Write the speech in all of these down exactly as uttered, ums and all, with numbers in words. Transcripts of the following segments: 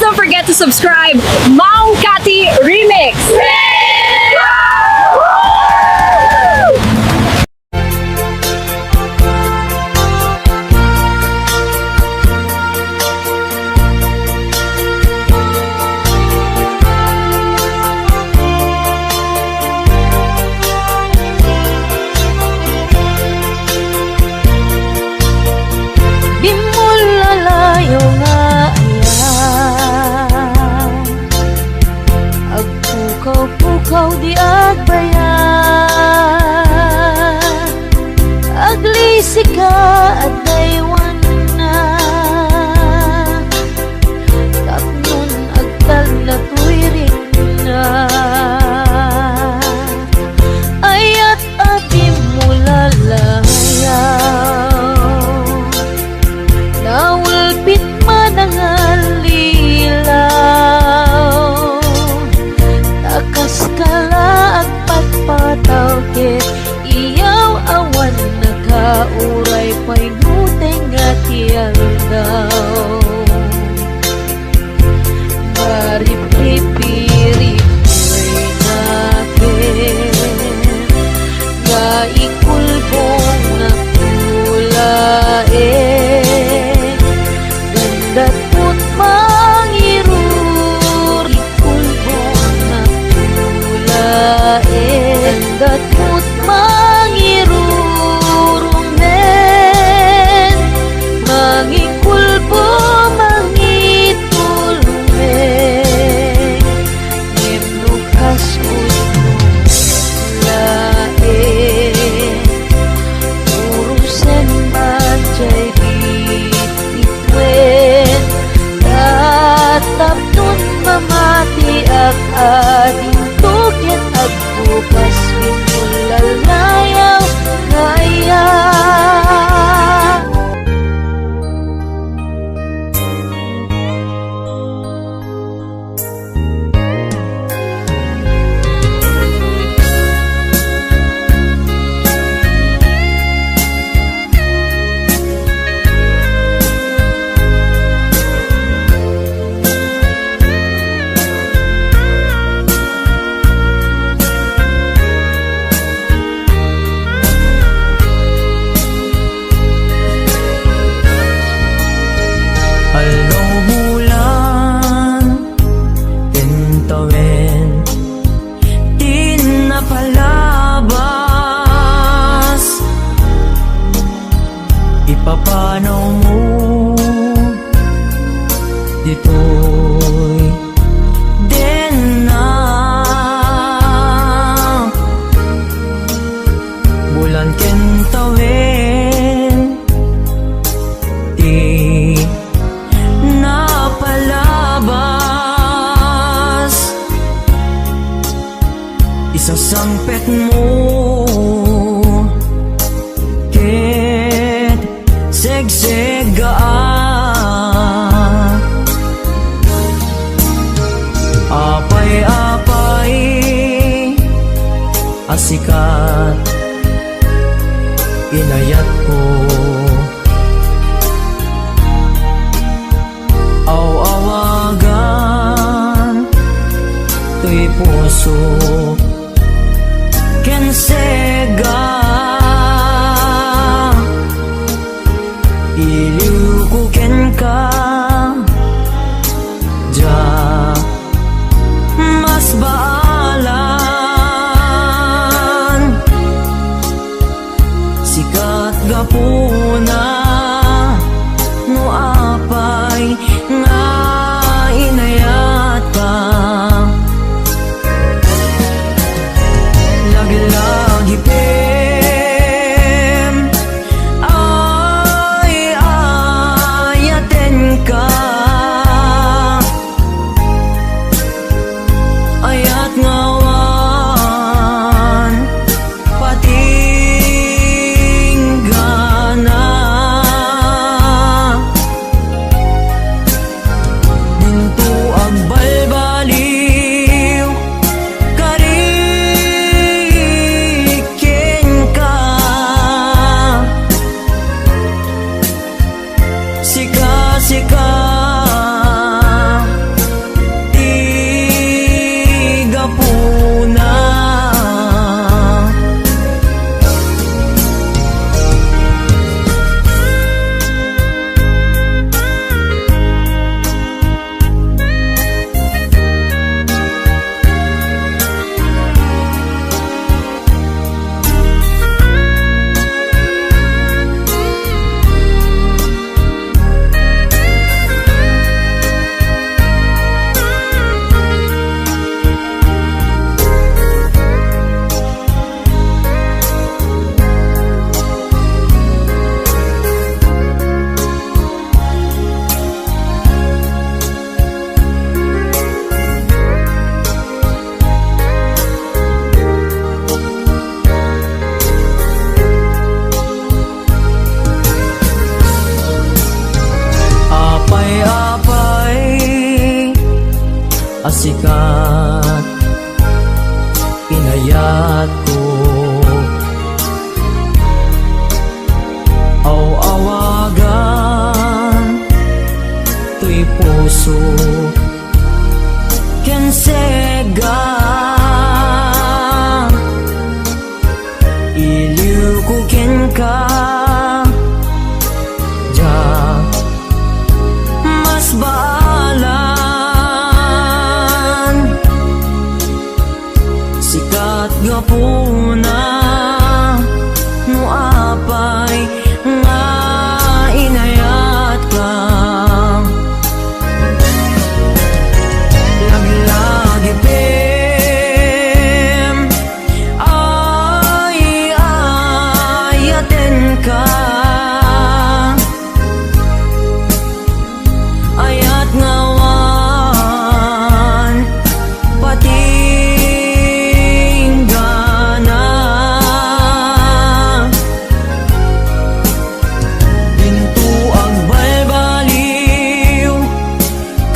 Don't forget to subscribe, Mang Kati Remix! Bimmulalayo nga ayat, agpukaw-pukaw di agbayag, aglisika a daywanna, tapnon agtalna toy rikna. Ayat a bimmulalayo, naulpit man a ngallilaw, ta kaskala agpatpataw ket iyaw awan nakauray pay no tengnga ti aldaw. Maripripiripuyna ket nga ikulbongnak tu laeng, gandat met mangirur. Ikulbongnak tu laeng, gandat met mangirurumen, mangikulbong, mangitulmeng. Ngem no kas-, laeng, urosen man jay bitbituen, ta tapnon mamatiak a dinto ket agbukas, bimmulalayo nga ayat. Aldaw, bulan ken tawen ti napalabas. Ipapanawmo ditoy dennak. Bulan ken tawen ti napalabas, isasangpetmo ket segsegaak. Apay, apay a sikat, inayatko. Aw-awagan toy pusok ken sega. Iliwko kenka, dia mas baalan. Sikat gapuna no apay nga inayatka. Laglagipen a sikat, inayatko. Aw-awagan toy puso ken sega. Iliwko kenka, diak masbaalan. Sikat gapuna no apay nga inayatka. Laglagipem, ay, ayatenka. Ayat nga awan patinggana. Dinto agbalbaliw,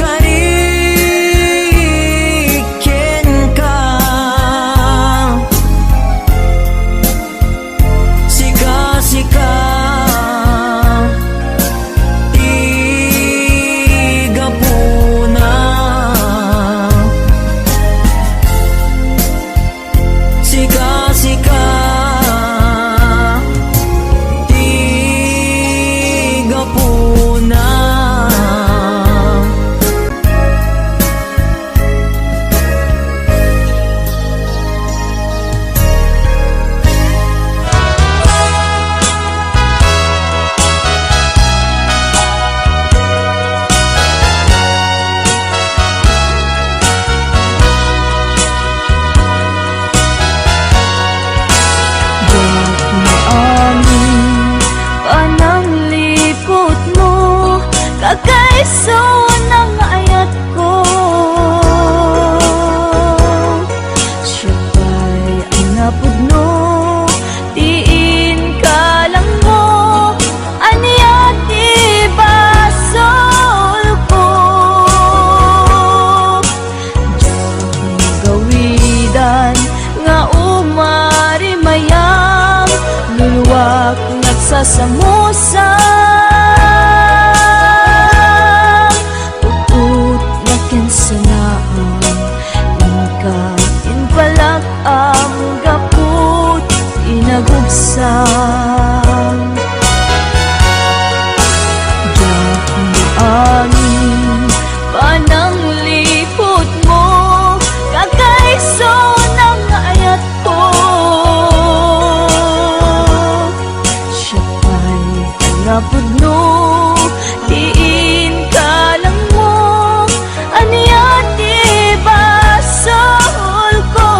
kari kenka. Sika, sika ti gapuna. Sika, sika ti gapuna. Diak maamin panangliputmo, kakaisunang ayatko. Siak pay a napudno ti inkalangmo, ania ti basolko? Diak magawidan nga umarimayam, luluak nga agsasamusam. Upot nga ken sanaam, inka impalak-am gapu ti inagubsam. Diak maamin panangliputmo, kakaisunang ayatko. Siak pay a napudno ti inkalangmo, ania ti basolko?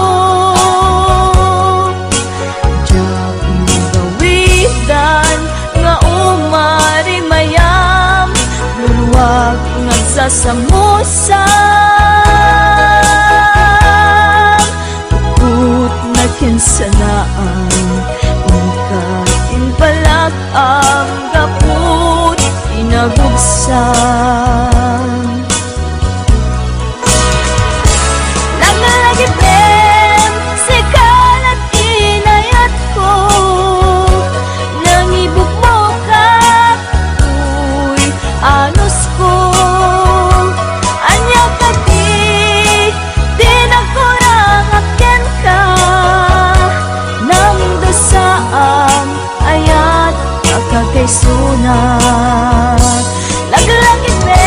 Diak magawidan nga umarimayam, luluak nga agsasamusam. Upot nga ken sanaam, inka impalak-am gapu ti inagubsam. Laglagipem, sika la ti inayatko. Nangibukbokak toy anusko. Ania kadi ti nagkurangak kenka? Namdusaam, ayat a kakaisuna. Laglagipem,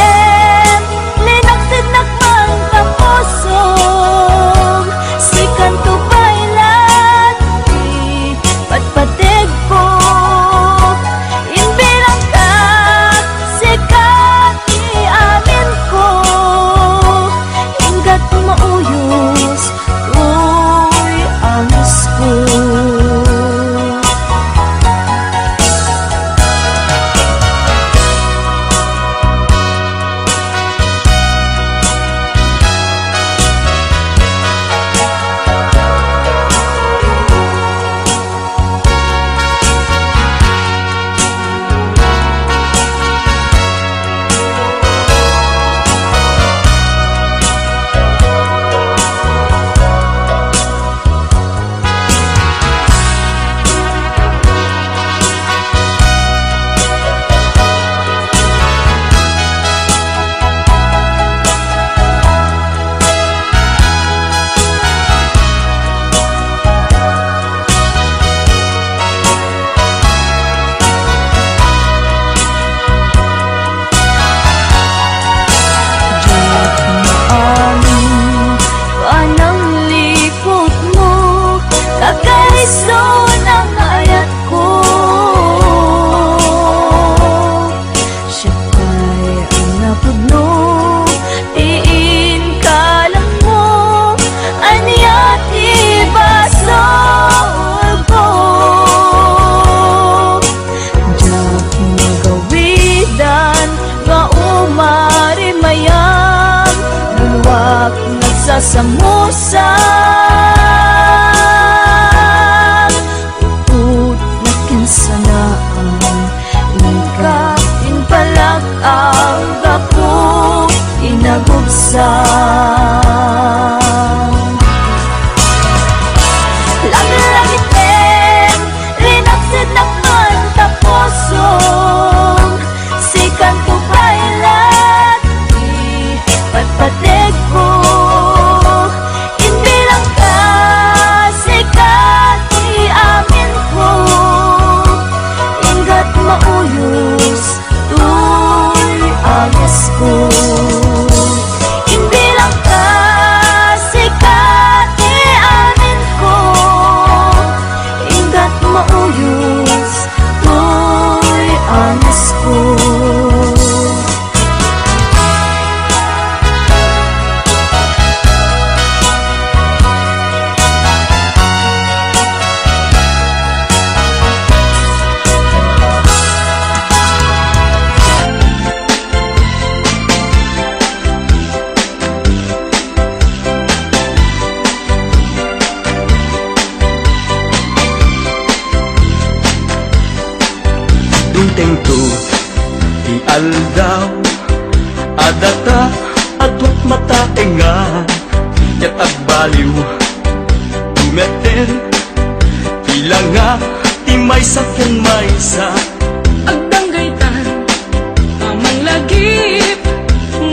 Samusang, upod nakinsanaam, inka impalak-am gapu inagubsam. Langlangitem, linapsitnak man ta pusong, sikanto pay la ti patpategko. Imbilangka, sika ti aminko, inggat mauyos toy angesko. Imbilangka, sika ti aminko, inggat mauyos toy angesko. Dumtengto ti aldaw, adda ta aduak mataengan, ket agbaliw, dumetten, ti langa ti maysa ken maysa. Agdanggaytan a manglagip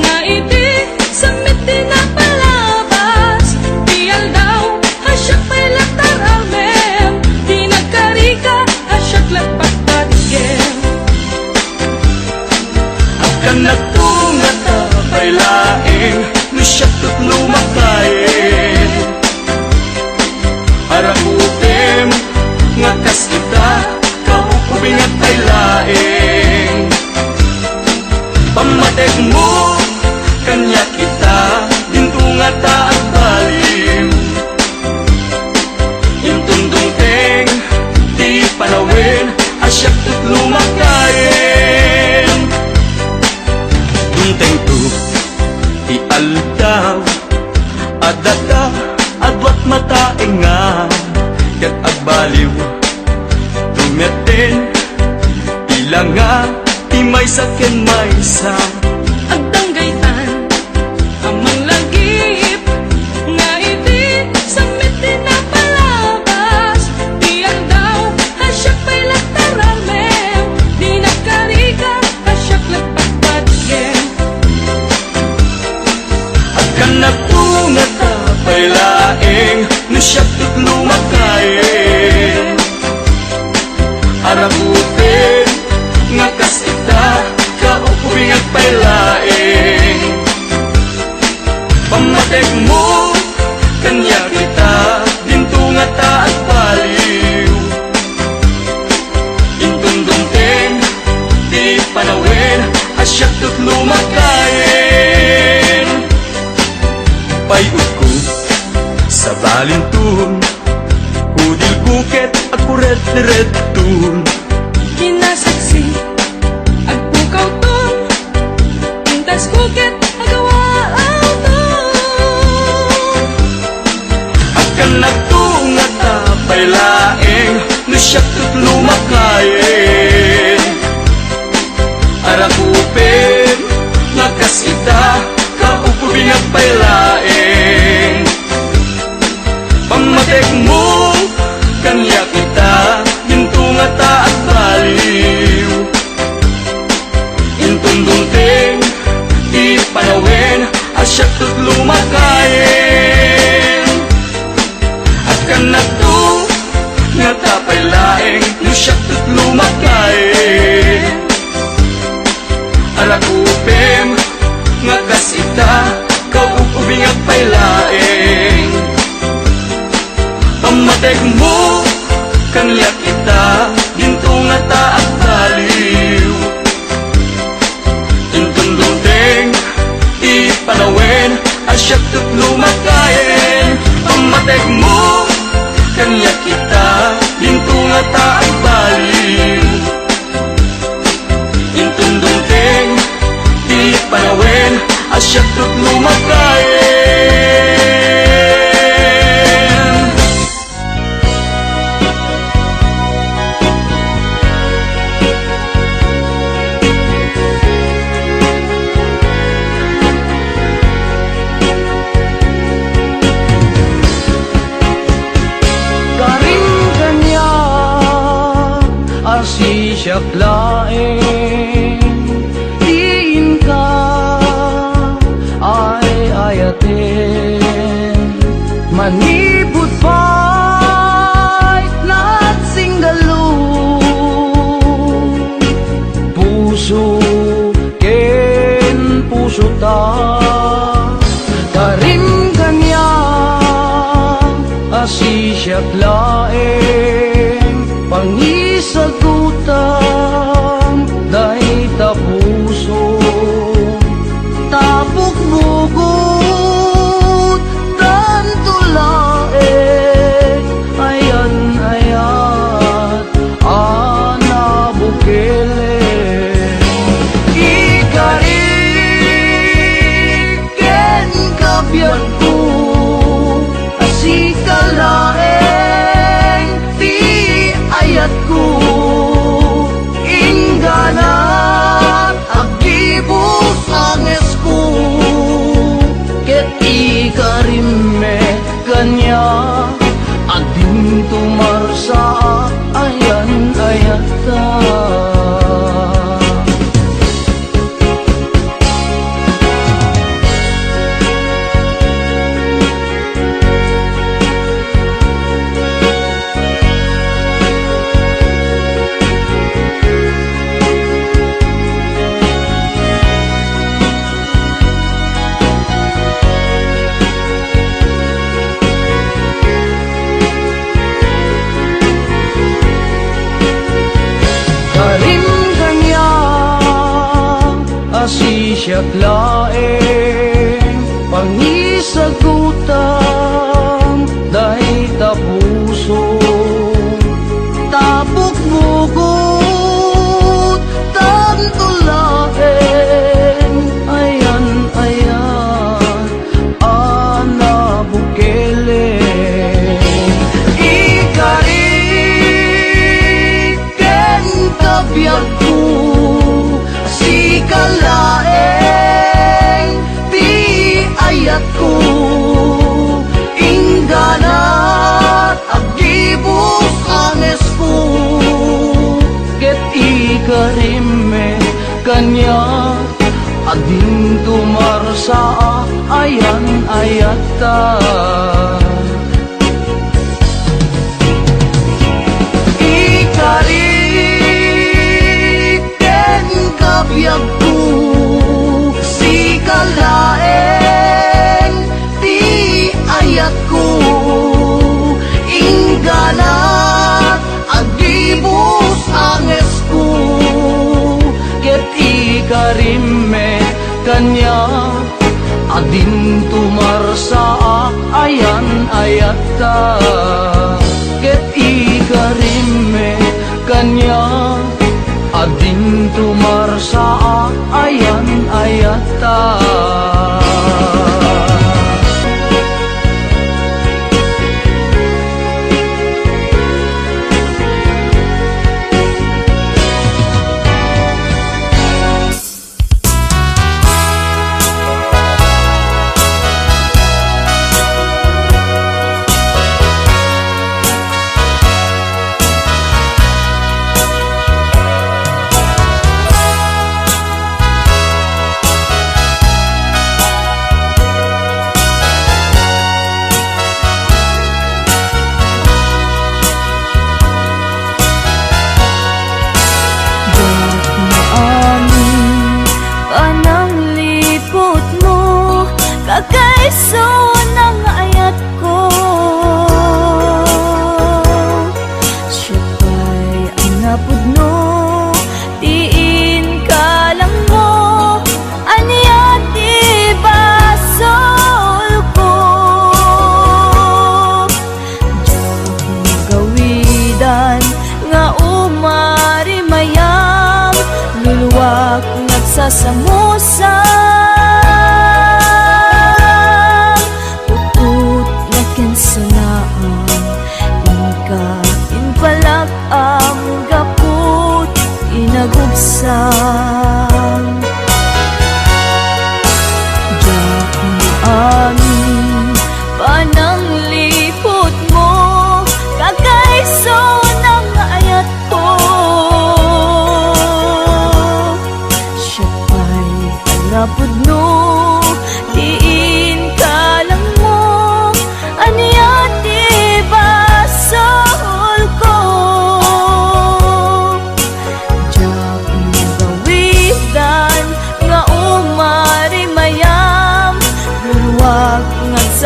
nga idi sammit ti napalabas ti aldaw, a siak pay la taramem ti nagkarika, a siak la patpatgem. Agkannak to nga ta pay laeng no siak ket lumakayen. Arakupem nga kas ita, kaukubingak pay laeng. Pammategmo kaniak ita, dinto ngata agbaliw. Inton dumteng ti panawen a siak ket lumakayen. Dumtengto ti aldaw, adda ta aduak mataengan, ket agbaliw, dumetten, ti langa ti maysa ken maysa. Agdanggaytan a manglagip nga idi sammit ti napalabas ti aldaw, a siak pay la taramem ti nagkarika, a siak la patpatgem. Agkannak to ngata pay laeng no siak ket lumakayen. Arakupem nga kas ita, kaukubingak pay laeng. Pammategmo kaniak ita, dinto ngata agbaliw. Inton dumteng ti panawen a siak ket lumakayen. Pay-utko, sabalinton, kudilko ket agkuretderetton. Kinasaksi, agpukawton, intasko ket agawaawton. Agkannak to ngata pay laeng no siak ket lumakayen. Arakupem nga kas ita, kaukubingak pay laeng. Pammategmo kaniak ita, dinto ngata agbaliw. Inton dumteng ti panawen a siak ket lumakayen. Agkannak to ngata pay laeng no siak ket lumakayen. Arakupem nga kas ita, kaukubingak pay laeng. Pammategmo kaniak ita, dinto ngata agbaliw. Inton dumteng ti panawen a siak ket lumakayen. Pammategmo kaniak ita, dinto ngata agbaliw. Inton dumteng ti panawen a siak ket lumakayen. laeng ti inka ay-ayaten. Manipud pay nagsinggallo, puso ken pusota. Karim kaniak a sisiak laeng pangisagutam dayta puso. Tapok bukod tanto laeng ayan-ayat a nabukelen. Ikarik ken kabiagko, a sika laeng ti ayatko, ingganat aggibusangesko, ket ikarim met kaniak a dinto marsaak ayan-ayatta. Karim kaniak a sisiak laeng pangisagutam dayta puso. Tapok bukod tanto laeng ayan-ayat a nabukelen. Ikarik ken kabiagko, sika laeng ti ayatko, ingganat aggibusangesko, ket ikarim met kaniak a dinto marsaak ayan-ayatta. Ikarik ken kabiagko, sika laeng ti ayatko, ingganat aggibusangesko, ket ikarim met kaniak a dinto marsaak ayan-ayatta, ket ikarim met kaniak a dinto marsaak ayan-ayatta.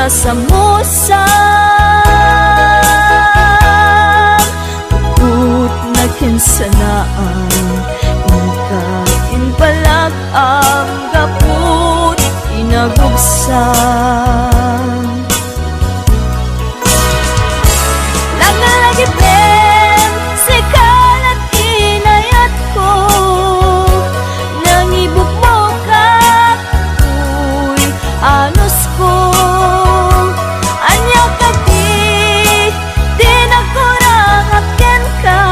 Sasamusam, puputna ken sanaam, inka impalak-am gapu ti inagubsam. Laglagipen, sika la ti inayatko, nangibukbokak toy anusko. Ania kadi ti nagkurangak kenka?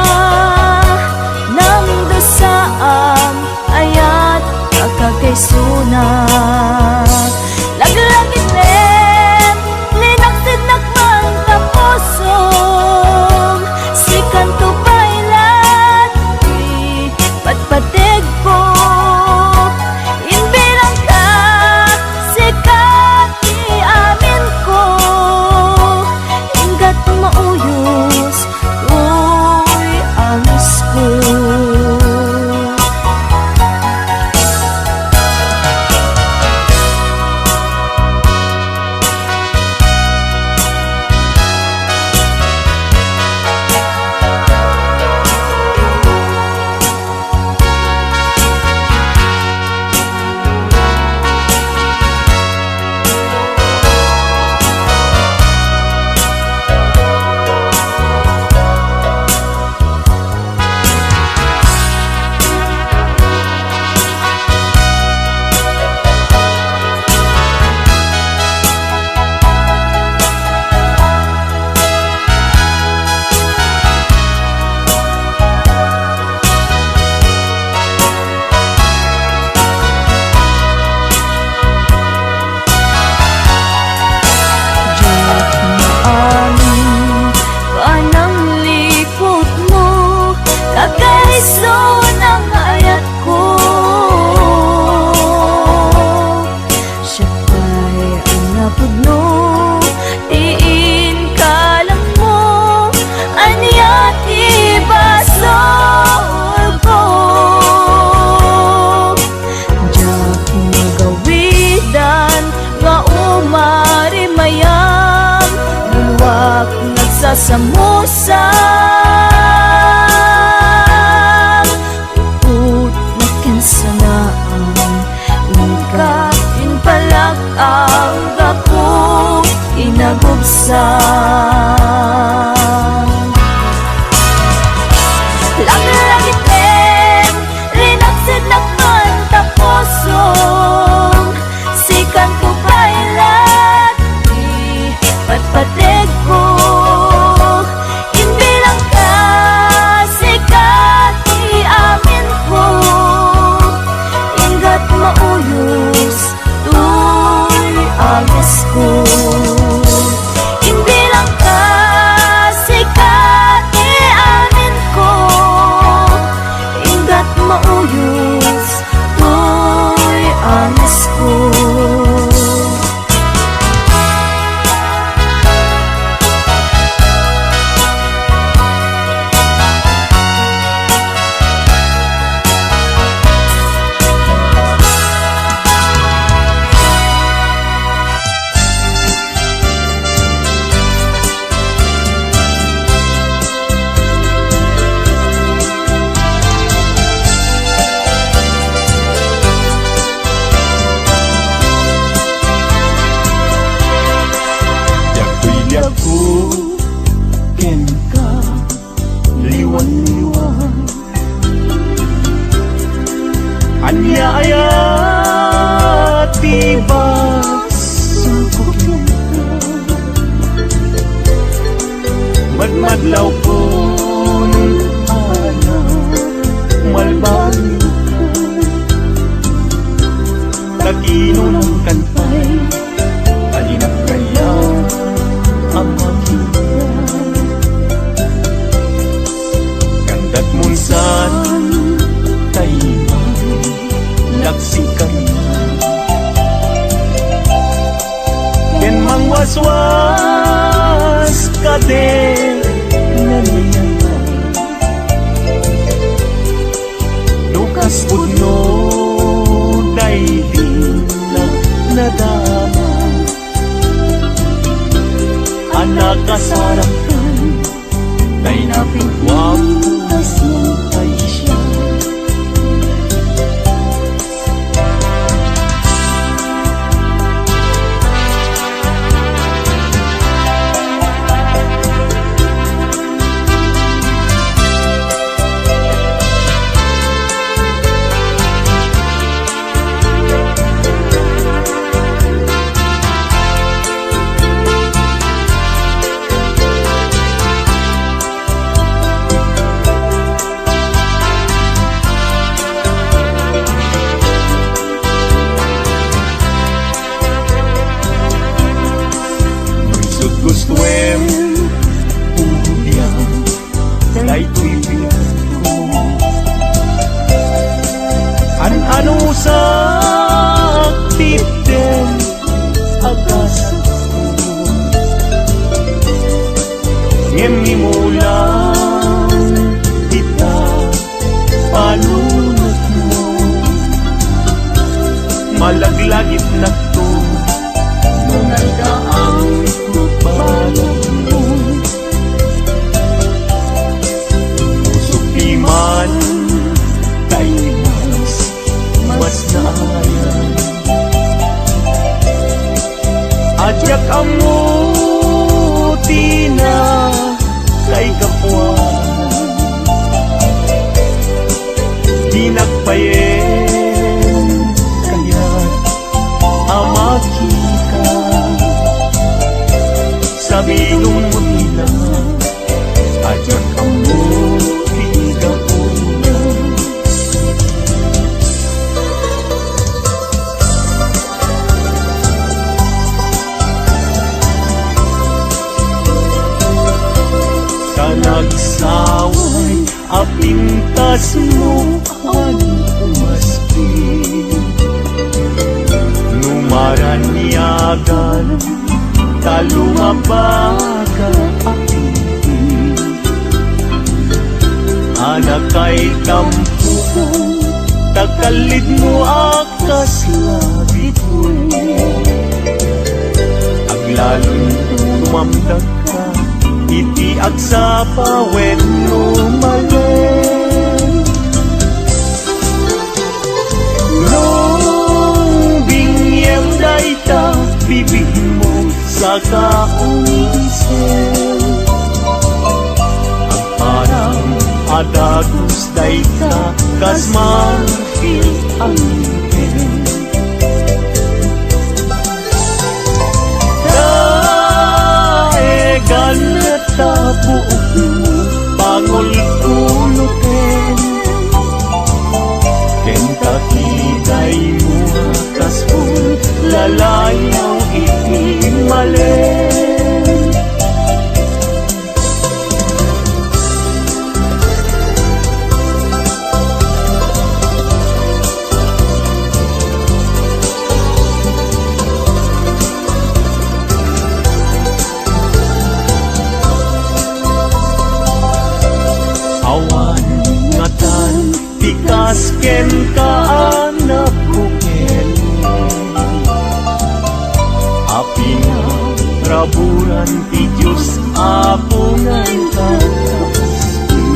Nangdusaam, ayat a kakaisuna. Laglagipen, linaksidnak man ta pusom, sikanto pay la ti patpategko. Imbilangka, sika ti aminko, inggat mauyos toy anusko. Diak maamin, pananglikutmo, kakaisuna nga ayatko. Siak pay a napudno ti inkalangmo, ania ti basolko? Diak magawidan nga umarimayam, luluak nagsasamusam. Puputna ken sanaam, inka impalak-am gapu inagubsam. Laglagipen, linaksidnak man ta pusom, sikanto pay la ti patpategko. Imbilangka, sika ti aminko, inggat mauyos toy anusko. Imbilangka, sika ti aminko, inggat mauyos toy anusko. Dagtoy liawko kenka, liwan-liwan. Ania aya ti bassolko kenka? Madmadlawkon, anak, malbaliwka. Ta kinunam kan pay a dinak kayat a makita. Kandat mo saan tayo nagsikarian. Ken mangwaswas kadi nga nianak. No kas pudno daydi na-, nadama. a nakasaraktan, tay napintas ng paisya. Nungsot gustoem, pudiam, daytoy biagko. An-anusak ti itdem a gasatko. Ngem imulan dita panunotmo. Malaglagipnakto no naldaangko balagmo. Pusok piman tay mas, mas naayan. A diak ammo ti nakaigapuan. Dinak payen kayat a makita. Sabinom mo ti langit a diak ammo ti gapuna. Ta nagsaway a pintasmo, awan maski no maraniagan ta lumabaga a pipi. Anakay tampo ta kallidmo a kasla bituy. Aglalon tumamdakka iti agsapa wenno malen. No binngem dayta bibigmo, saka umisem. Agparang a dagus dayta kas marfil a ngipin. Daegan ta buokmo, bangolko no ten. Ken ta kidaymo a kas pul, lalayaw iti malen. Awan ngatan ti kas kenka a nagbukel. A pinaraburan ti Dios, Apo, nga inka kaasti.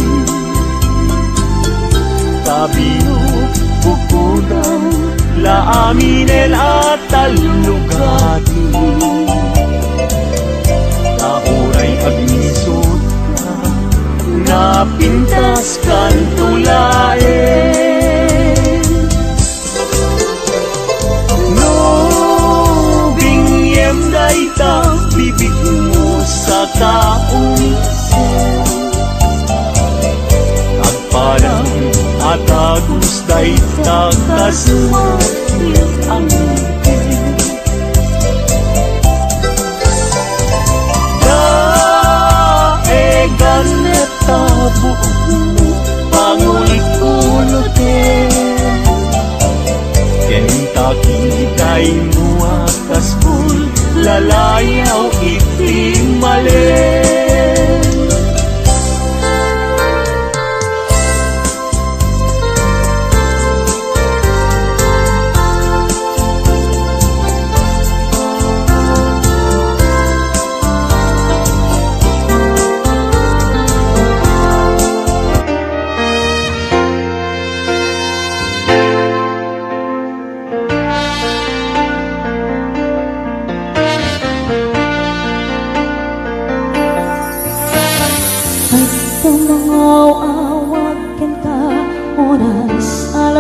Ta binubukodam la aminen a tallogadi. Ta uray agnisotka, napintaskanto laeng. No binngem dayta bibigmo, saka umisem. Agparang a dagus dayta kas marfil a ngipin. Daegan ta buokmo, bangolko no ten. Ken ta kidaymo a kas pul, lalayaw iti malen.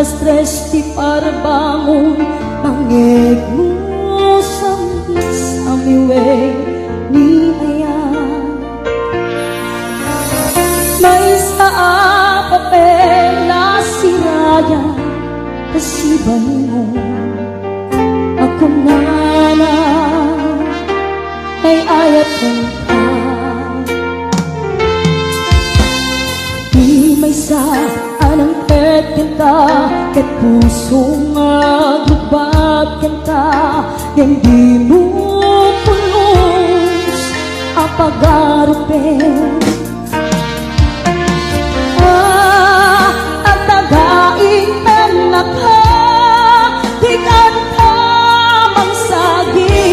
Tres ti parbangon, mangegmo sam-, samiwe ni aya. Maysa a papel a siraya, kasibaymo a kunana, ay-ayatenka. Ti maysa a nangted kenka, ket puso nga agrugbag kenka, ngem dimo pulos a pagarupen. Ah, agtagaintennaka, dikanta mangsagi.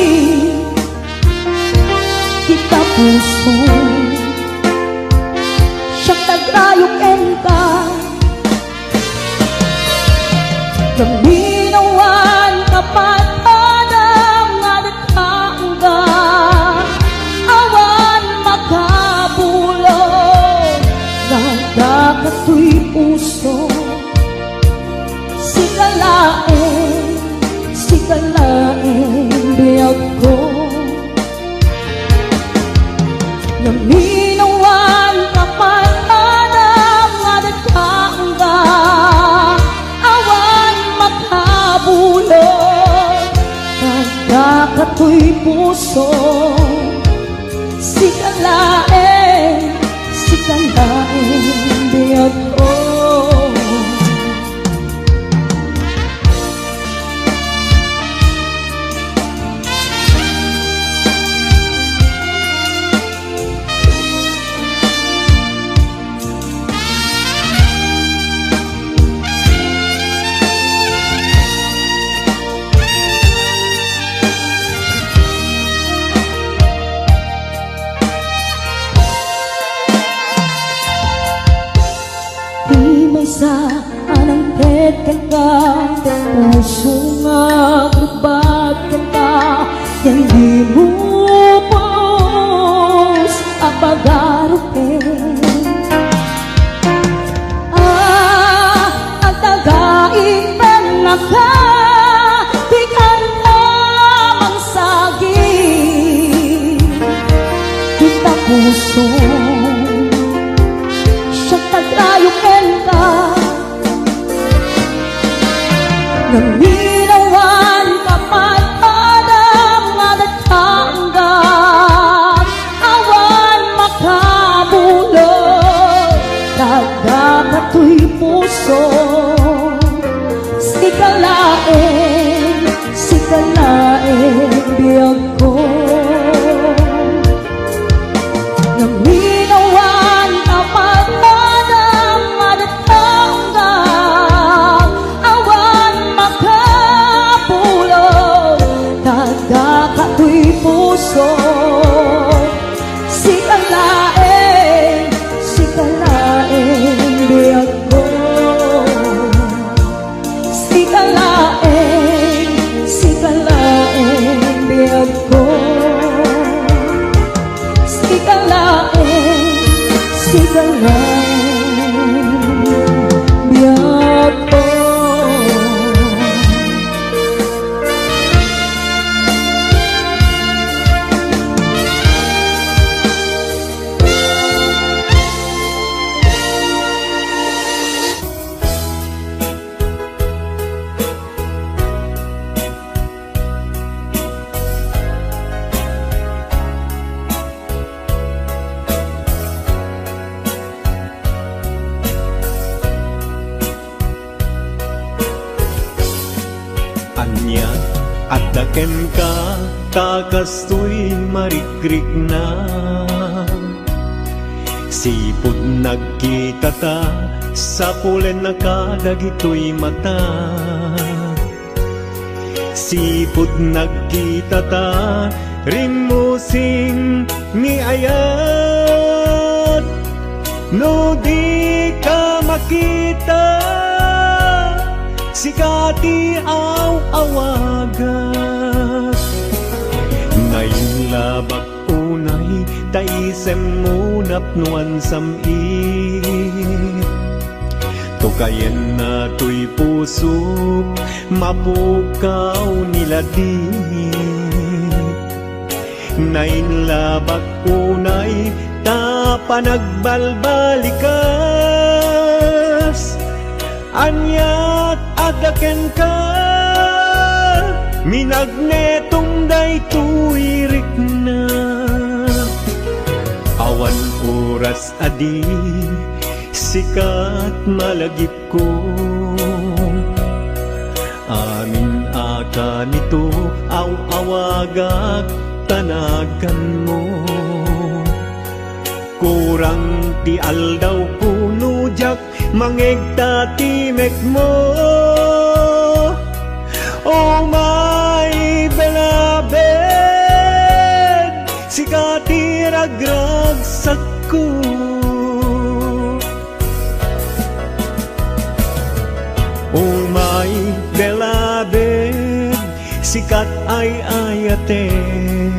Ita puso, siak agrayo kenka. Naminawan ka pay, Adam, nga daddangga, awan makabulo. Nagdakatoy puso, sika laeng, sika laeng biagko. Naminawan ka pay, Adam, nga daddangga, awan makabulo. Nagdakatoy puso, sika laeng, sika laeng biagko. Ti maysa a nangted kenka, puso nga agrugbag kenka, ngem dimo pulos a pagarupen. Ah, agtagaintennaka, dikanta mangsagi. Ita puso, siak agrayo kenka. Naminawan ka pay, Adam, nga daddangga, awan makabulo. Nagdakatoy puso, sika laeng, sika laeng biagko. Naminawan ka pay, Adam, nga daddangga, awan makabulo. Nagdakatoy puso, sika laeng, sika laeng biagko. Sika laeng, sika laeng biagko. Sika laeng, sika laeng biagko. Ania, adda kenka ta kastoy marigrigna. Sipud nagkitata, sapulenna kadagitoy mata. Sipud nagkitata, rimmusing ni ayat. No di ka makita, sika ti aw-awagat. Nainlabak unay ta isemmo napnoan sam-it. Tukayenna toy pusok, mapukaw ni ladi. Nainlabak unay ta panagbalbalikas. Aniat adda kenka, minagnetom daytoy rikna. Awan oras a di sikat malagipko. Amin a kanito, aw-awagak ta naganmo. Kurang ti aldawko no diak mangegta ti mekmo. Oh my beloved, sika ti ragragsakko. Oh my beloved, sikat ay ayatek.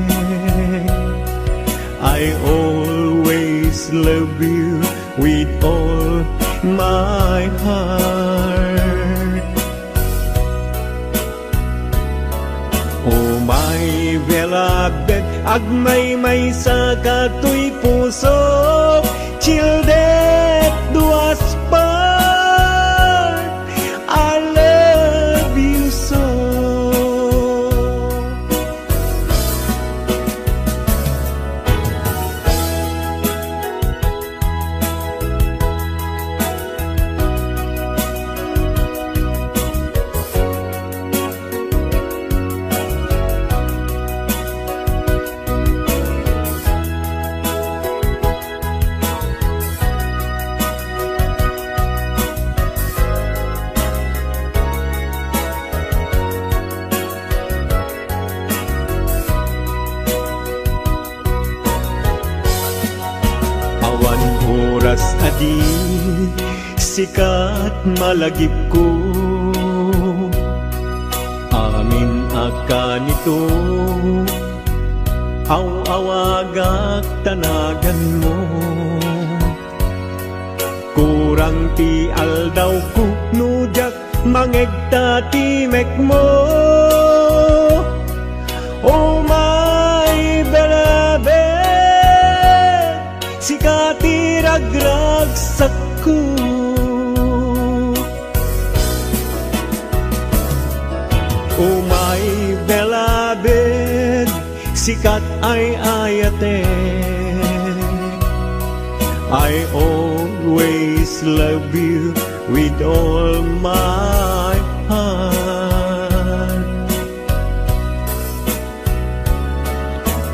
I always love you with all my heart. Oh my beloved, agmaymaysa ka toy puso, till death do us part. I love you so. Awan oras a di sikat malagipko. Amin a kanito, aw-awagak ta naganmo. Kurang ti aldawko no diak mangegta ti mekmo. Oh my beloved, sika ti ragragsakko. Oh my beloved, sikat ay ayatek. I always love you with all my heart.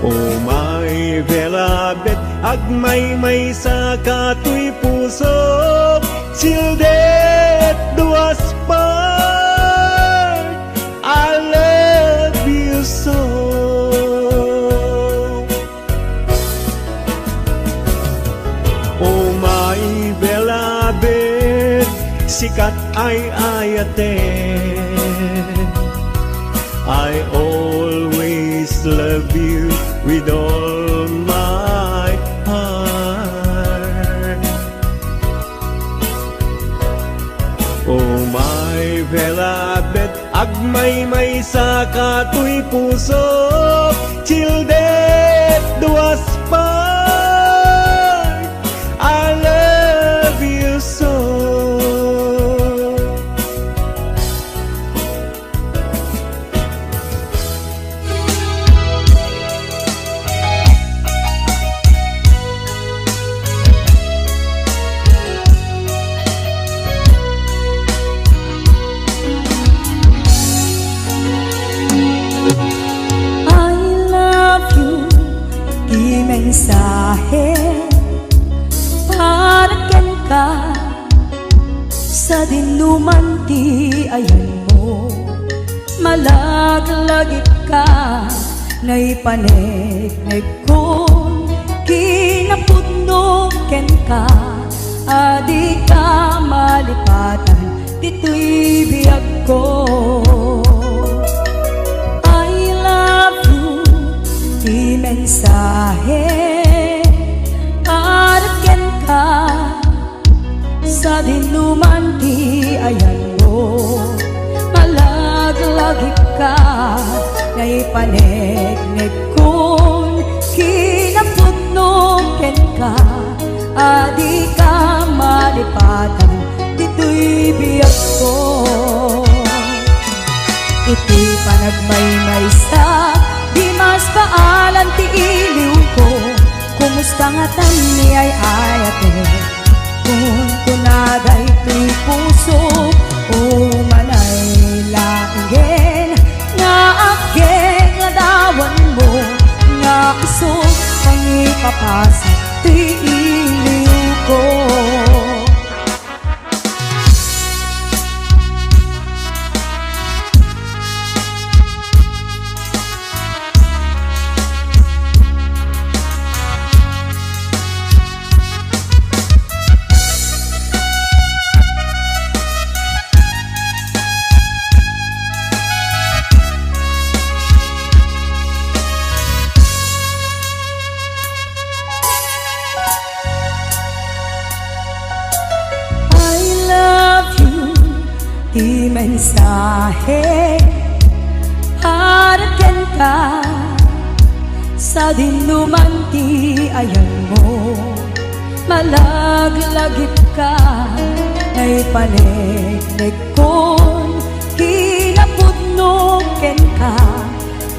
Oh my beloved, agmaymaysa ka toy puso, till death do us part. I love you so. Oh my beloved, sikat ay ayatek. I always love you with all my heart. Oh my beloved, agmaymaysa ka toy puso, till death do us part. I love you so. I love you, ti mensahe para kenka. Sadinoman ti ayanmo, malaglagipka, naipanegnegkon kinapudno kenka, a dika malipatan ditoy biagko. I love you, ti mensahe para kenka. Sadinoman ti ayanmo. Malaglagipka, naipanegnegkon kinapudno kenka, a dika malipatan ditoy biagko. Iti panagmaymaysa, di mas baalan ti iliwko. Kumusta ngatan ni ay-ayatek? Kunkunada iti puso, umanay laengen nga aggekladawanmo, nga isu pangipapasa ti iliwko. I love you, ti mensahe para kenka, sadinoman ti ayanmo. Malaglagipka, naipanegnegkon kinapudno kenka,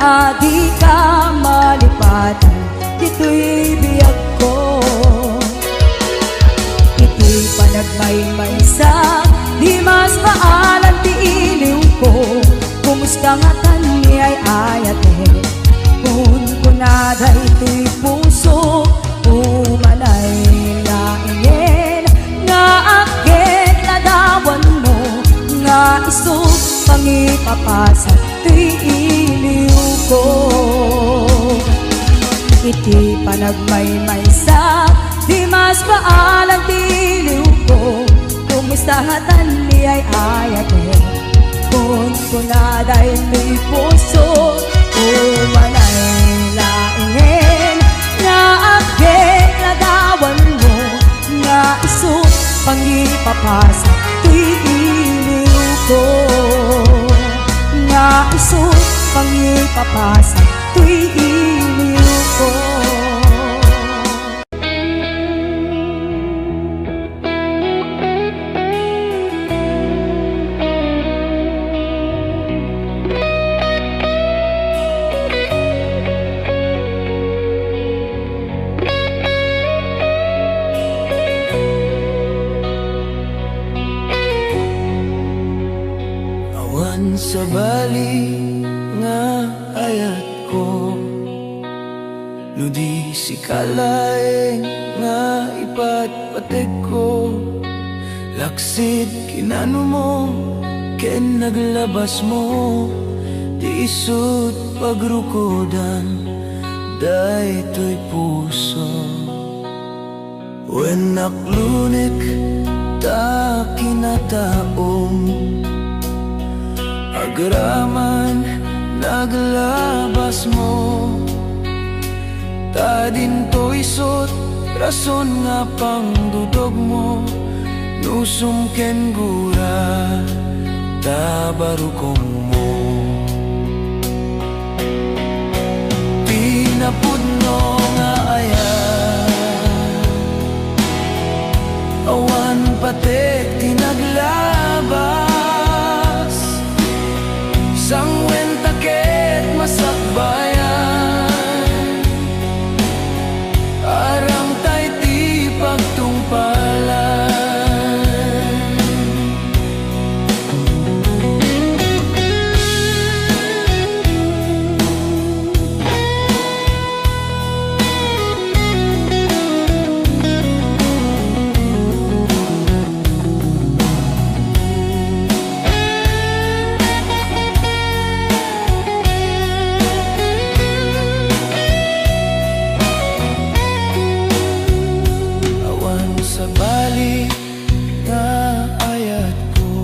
a dika malipatan ditoy biagko. Iti panagmaymaysa, di mas baalan ti iliwko. Kumusta ngatan ni ay-ayatek? Kunkunada itoy puso, umanay laengen nga aggekladawanmo, nga isu pangipapasa ti iliwko. Iti panagmaymaysa, di mas baalan ti iliwko. Kumusta ngatan ni ay-ayatek? Kunkunada itoy puso, umanay laengen nga aggekladawanmo, nga isu pangipapasa ti iliwko, nga isu pangipapasa ti iliwko. Awan sabali nga ayatko, no di sika laeng nga ipatpategko. Laksid kinanumo ken naglabasmo, ti isut pagrukodan daytoy puso. Wen naklunek ta kinataom, agraman naglabasmo, ta dinto isut rason nga pangdudogmo, nusum ken gura ta barukongmo. Ti napudno nga ayat, awan patek ti naglabas. Sanguen ta ket masakbayan, arang tay ti pagtungpalan. Awan sabali nga ayatko,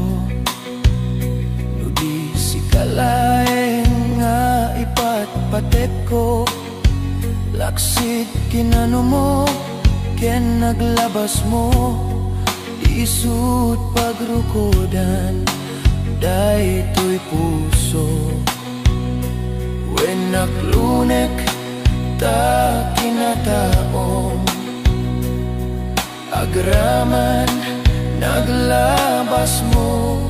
no di sika laeng nga ipatpatekko. Laksid kinanumo ken naglabasmo, ti Isut' pagrukodan daytoy puso, wen naklunek ta kinataom. Agraman naglabasmo,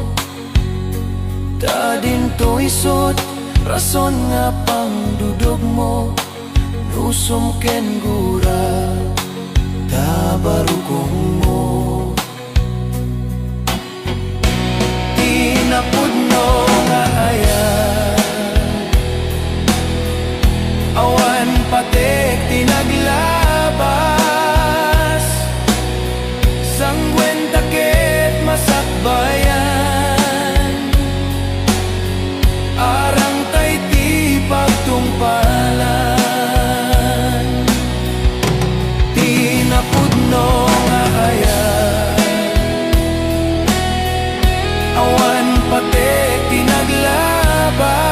ta dinto isut' rason nga pangdudogmo, nusum ken gura ta barukongmo. Ti napudno nga ayat, awan patek ti naglabas, sangguenta ket masakbayan. Arangtay ti pagtungpalan. Ti napudno nga ayat, awan patek ti naglabas,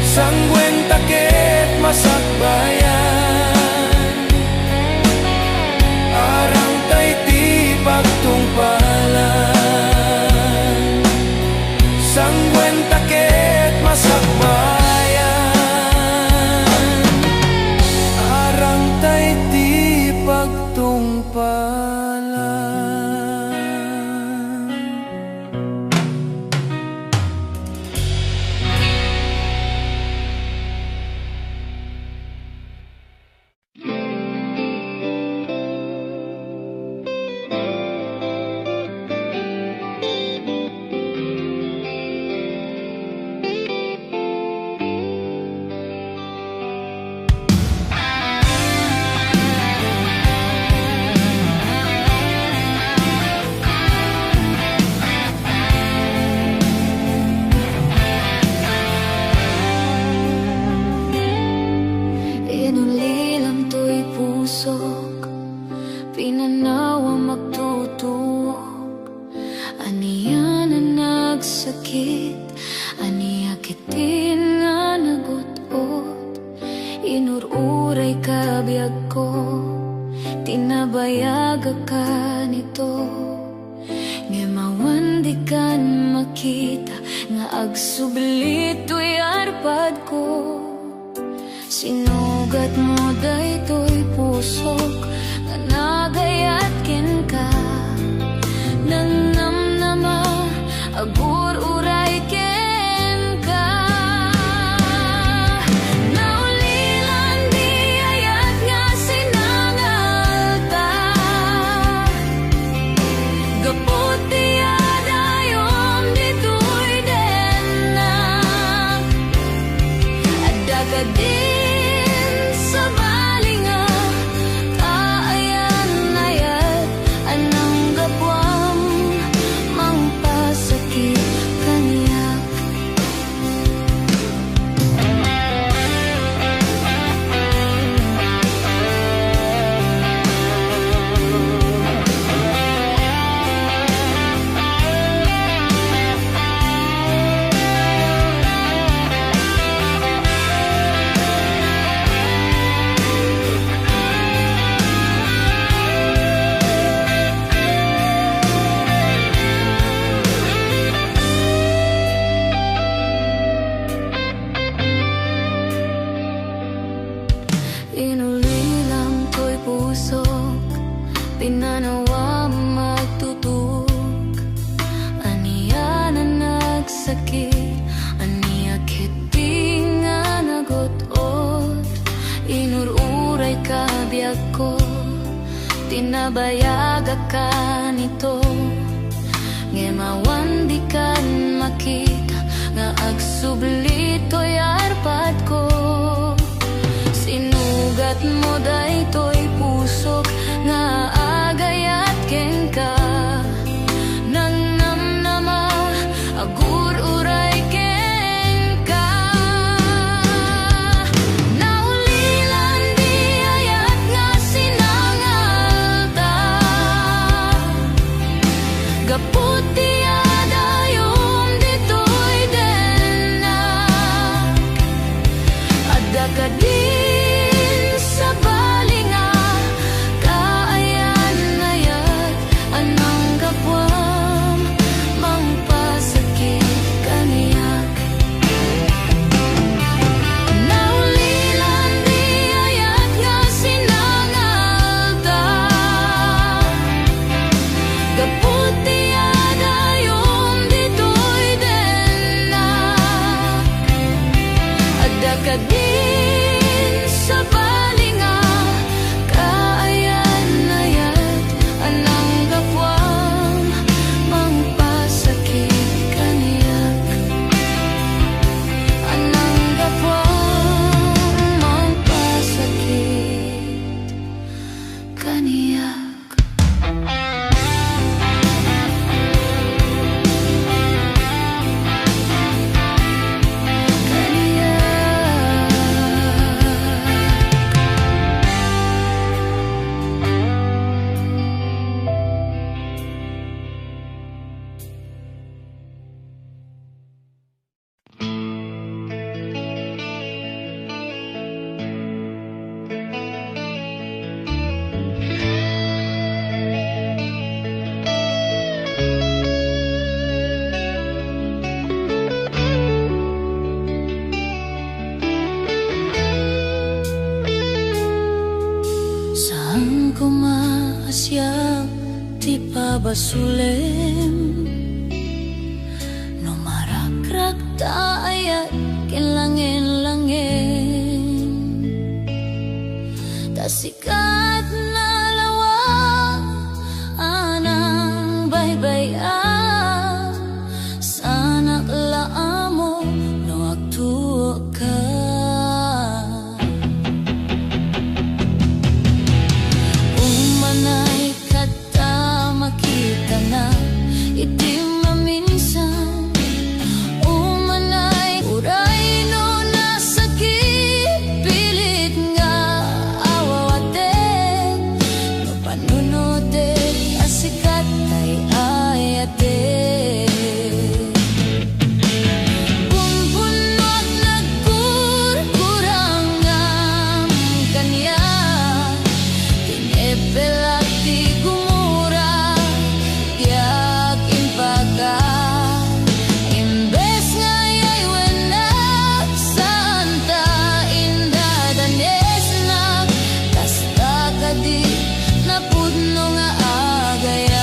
sangguenta ket masakbayan. Arangtay ti pagtungpalan, sangguenta ket masakbayan. Arangtay ti pagtungpalan. Inulilam toy pusok, pinanawam agtutuok. Ania a nagsakit, ania ketdin nga nagut-ot. Inur-urayka, biagko, tinabayagak kanito. Ngem awan dikan makita nga agsubli toy arpadko. Sinugatmo daytoy pusok nga nagayat kenka, nangnamnama, agur-uray kenka. Naulilan di ayat nga sinangalta, gapu ti adayom ditoy dennak. Adda kadin sabali nga kaayan-ayat a nanggapuam mangpasakit kaniak. Inulilam toy pusok, pinanawam agtutuok. Ania a nagsakit, ania ketdi nga nagut-ot. Inur-urayka, biagko, tinabayagak kanito. Ngem awan dikan makita nga agsubli toy arpadko. Sinugatmo daytoy pusok nga agayat kenka, nangnamnama, agur-uray kenka. Naulilan di ayat nga sinangalta, gapu ti adayom ditoy dennak. Adda kadin sabali nga kaayan-ayat Kadin sabali nga kaayan-ayat a nanggapuam mangpasakit kaniak, a nanggapuam mangpasakit kaniak. Saan koma a siak ti pabasolem no marakrak ta ayat ken langen-langen. Ta sika nalawag a nangbaybay-am, saanak la ammo no agtuokka. Umanay kat ta makitana iti maminsan. Umanay, uray no nasakit, pilit nga awawatek. No panunotek a sika tay ayatek. Pumpunoak nagkurkurangam kaniak. Tinepelak ti gumura, diak impaka. Imbes nga yaywennak, saan ta indadanesnak. Kasta kadi napudno nga agayat.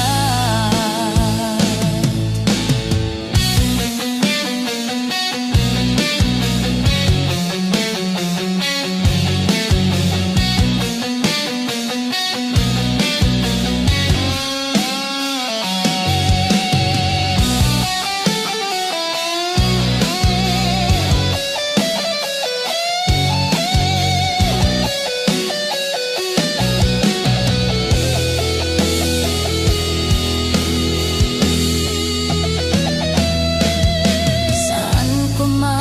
Saan koma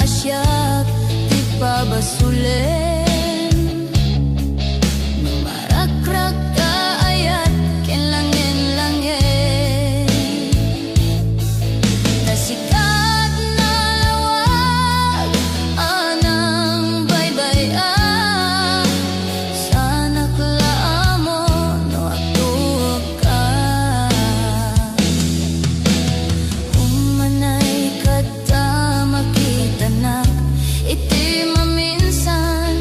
a siak ti pabasolem no marakrak ta ayat ken langen-langen. Ta sika nalawag a nangbaybay-am, saanak la ammo no agtuokka. Umanay kat ta makitanak iti maminsan.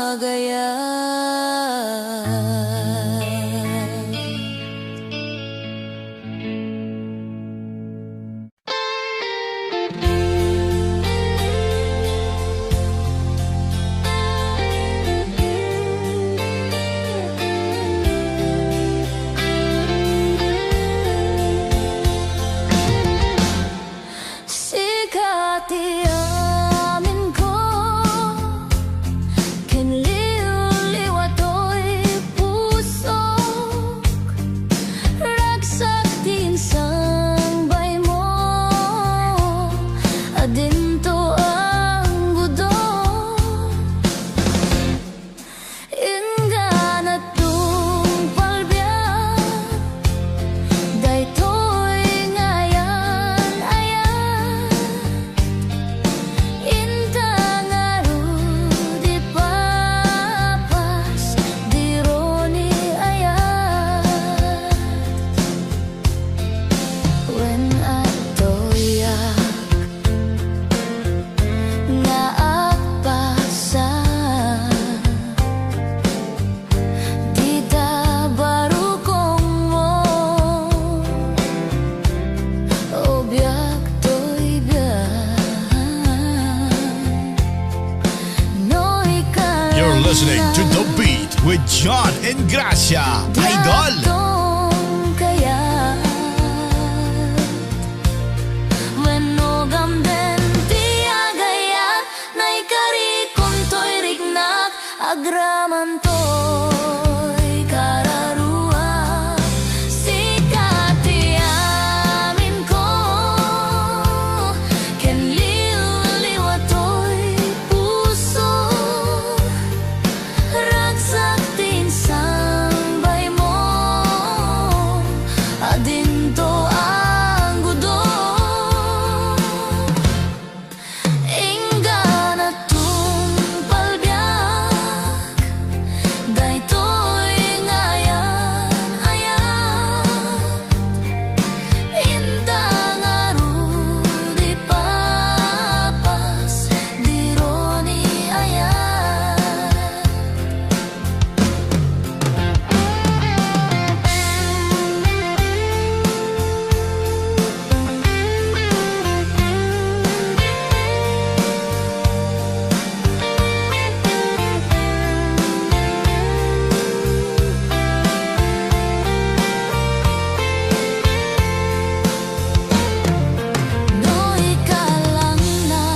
agayat. Sika ti aminko, ken liwliwa toy pusok. Ragsak ti insang baymo, adinto anggudok. Inggana tungpal biag, daytoy nga ayan-ayat. Inta ngarud ipapas, diro ni ayat. Wen adtoyak nga agpasa, dita barukongmo, o biag toy biag. No ikaw You're listening to lang The Beat with John and Gracia, Idol. Diak kayat, wenno gamden ti agayat, naikarikon toy riknak, agraman toy kararua. Sika ti aminko, ken liwliwa toy puso. Ragsak ti insang baymo, adinto anggudok. Inggana tungpal biag, daytoy nga ayan-ayat. Inta ngarud ipapas, diro ni ayat. No ikalangna,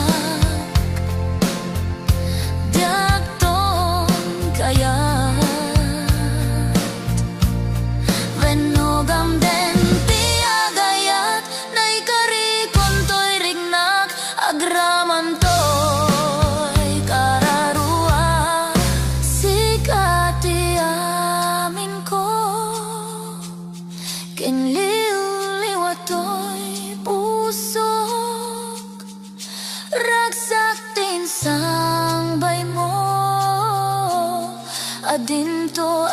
diakton kayat. Wenno gamden ti agayat, naikarikon toy riknak, agraman toy kararua. Sika ti aminko, ken liwliwa toy pusok. Ragsak ti insang baymo, adinto